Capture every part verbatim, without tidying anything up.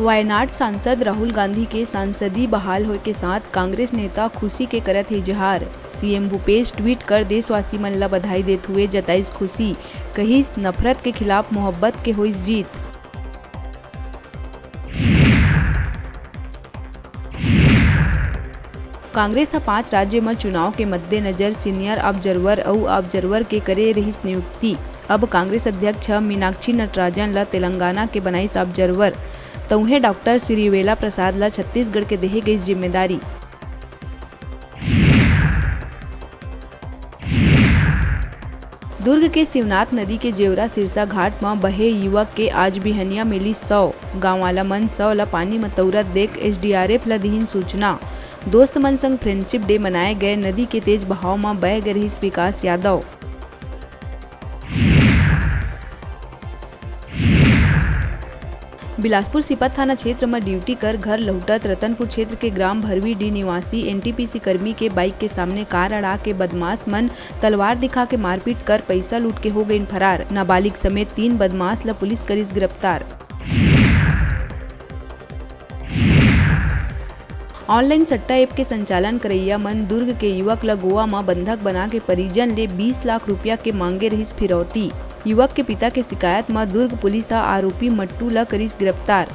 वायनाड सांसद राहुल गांधी के सांसदी बहाल होए के साथ कांग्रेस नेता खुशी के करत हे इजहार। सीएम भूपेश ट्वीट कर देशवासी मन ल बधाई देत हुए जताइस खुशी, कहिस, "नफरत के खिलाफ मोहब्बत के होइस जीत।" कांग्रेस ह पांच राज्य म चुनाव के मद्देनजर senior observer अउ observer के करे रिहिस नियुक्ति। अब कांग्रेस अध्यक्ष ह मीनाक्षी नटराजन ल तेलंगाना के बनाइस observer। त उहें डॉक्टर सिरिवेला प्रसाद ल छत्तीसगढ़ के देहे गइस जिम्मेदारी। दुर्ग के शिवनाथ नदी के जेवरा सिरसा घाट म बहे युवक के आज बिहनिया मिलिस शव। गांव वाला मन शव ल पानी म तौरत देख एसडीआरएफ ल दिहिन सूचना। दोस्त मन संग friendship day मनाए गए। नदी के तेज बहाव म बह गे रिहिस विकास यादव। बिलासपुर सिपत थाना क्षेत्र म ड्यूटी कर घर लहुटत रतनपुर क्षेत्र के ग्राम भरवीडीह निवासी एनटीपीसी कर्मी के बाइक के सामने कार अड़ा के बदमाश मन तलवार दिखा के मारपीट कर पइसा लूट के हो गइन फरार। नाबालिग समेत तीन बदमाश ल पुलिस करिस गिरफ्तार। ऑनलाइन सट्टा ऐप के संचालन करइया मन दुर्ग के युवक ल गोवा म बंधक बना के परिजन ले बीस लाख रुपया के मांगे रहिस फिरौती। युवक के पिता के शिकायत म दुर्ग पुलिस ह आरोपी मट्टू ल करिस गिरफ्तार।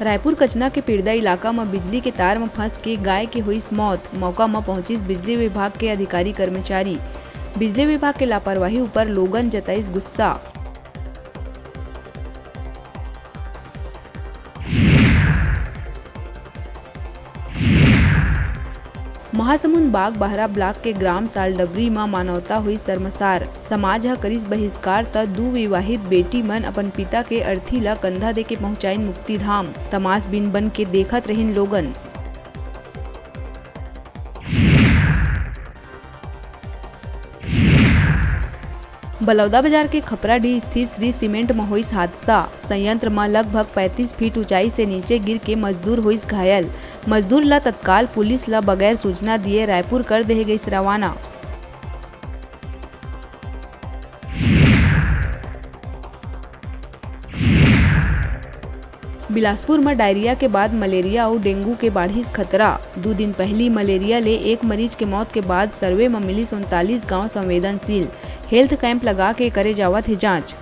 रायपुर कचना के पिरदा इलाका म बिजली के तार म फंस के गाय के होइस मौत। मौका म पहुंचिस बिजली विभाग के अधिकारी कर्मचारी। बिजली विभाग के लापरवाही ऊपर लोगन जताइस गुस्सा। महासमुंद बागबाहरा ब्लॉक के ग्राम सालडबरी म मानवता होइस शर्मसार। समाज ह करिस बहिष्कार, त दू विवाहित बेटी मन अपन पिता के अर्थी ल कंधा देके पहुंचाइन मुक्तिधाम। तमाशबीन बन के देखत रहिन लोगन। बलौदाबाजार के खपराडीह स्थित श्री सीमेंट म होइस हादसा। संयंत्र म लगभग पैंतीस फीट ऊंचाई से नीचे गिर के मजदूर होइस घायल। मजदूर ल तत्काल पुलिस ल बगैर सूचना दिए रायपुर कर देहे गइस रवाना। बिलासपुर म डायरिया के बाद मलेरिया अउ डेंगू के बाढ़िस खतरा। दू दिन पहिली मलेरिया ले एक मरीज के मौत के बाद सर्वे म मिलिस उनतालीस गांव संवेदनशील। हेल्थ कैंप लगा के करे जावत हे जांच।